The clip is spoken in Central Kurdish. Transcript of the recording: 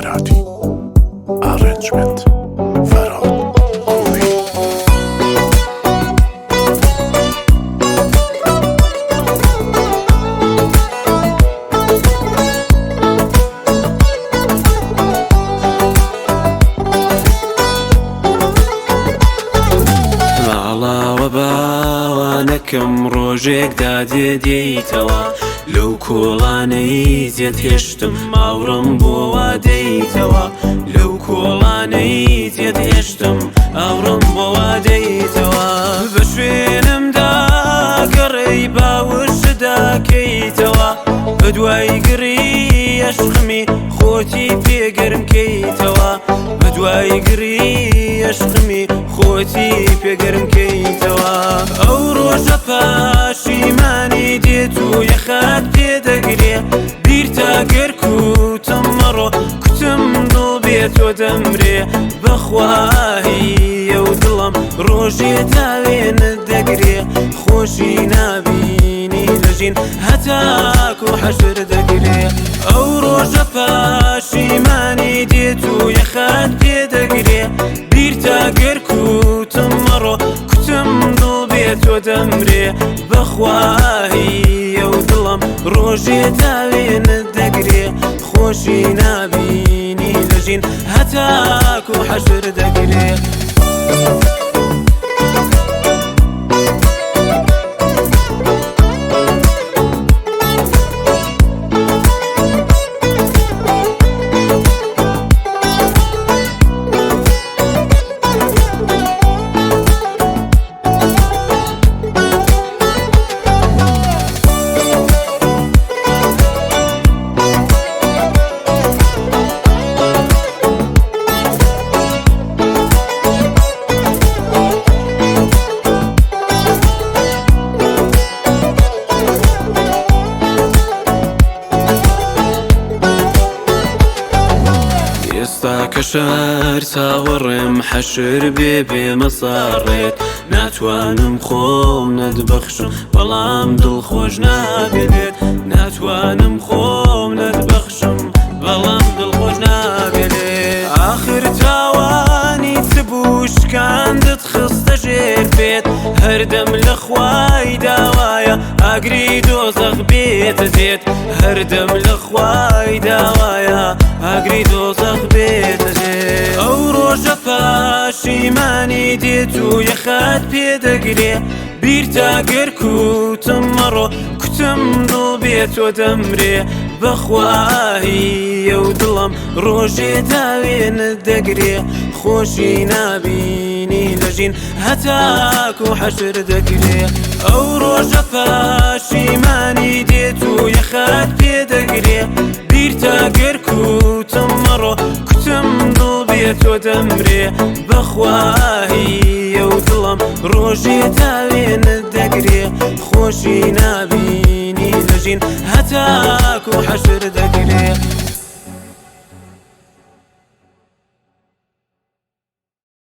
Moradi. Arrangement Farhad Kouhi. ماڵاوە باوانەکەم ڕۆژێک دادێ دێیتەوە لەو کۆڵانەی جێت هێشتم ئاوڕم بۆ دەیتەوە لەو کۆڵانەی جێت هێشتم ئاوڕم بۆ دەیتەوە بە شوێنمدا گەڕێی باوەشدا کەیتەوە بە دوای گڕی ئەشقمی خۆتی پێگەرم کەیتەوە بە دوای گڕی ئەشقمی خۆتی پێگەرم کەیتەوە ئەو ڕۆژە پاشیمانی دێت و یەخات پێدەگرێ بیرتا گەر کوتم مەڕۆ کوتم دڵ بێت تۆ دەمرێ بەخواهی ئەو دڵم ڕۆژێ تاوێنت دەگرێ خۆشی نابینی لەژین هەتاکو حەشر دەگرێ ئەو ڕۆژە پاشیمانی دێت و یەخات پێدەگرێ بیرتا گەر کوتم مەڕۆ کوتم دڵ بێت تۆ دەمرێ بەخواهی ئەو دڵم ڕۆژێ تاوێنت دەگرێ خۆشی نابینی لەژین هەتاکو حەشر دەگرێ. ئێستا کە شار چاوەڕێم حەشر بێ بێ مەساڕێت ناتوانم خۆم نەتبەخشم بەڵام دڵخۆش نابێت ناتوانم خۆم نەتبەخشم بەڵام دڵخۆش نابێت ئاخر تاوانی چ بوو شکاندت خستە ژێر پێت هەردەم لە خوای داوایە ئاگری دۆزەخ بێتە دێت هەردەم لە خوای داوایە ئاگری دۆزەخ بێتە دێت ئەو ڕۆژە پاشیمانی دێت و یەخات پێدەگرێ بیرتا گەر کوتم مەڕۆ کوتم دڵ بێت تۆ دەمرێ بەخواهی ئەو دڵم ڕۆژێ تاوێنت دەگرێ خۆشی نابینی لەژین هەتاکو حەشر دەگرێ ئەو ڕۆژە پاشیمانی دێت و یەخات پێدەگرێ بیرتا گەر کوتم مەڕۆ کوتم دڵ بێت تۆ دەمرێ بەخواهی ئەو دڵم ڕۆژێ تاوێنت دەگرێ خۆشی نابینی لەژین هەتاکو حەشر دەگرێ.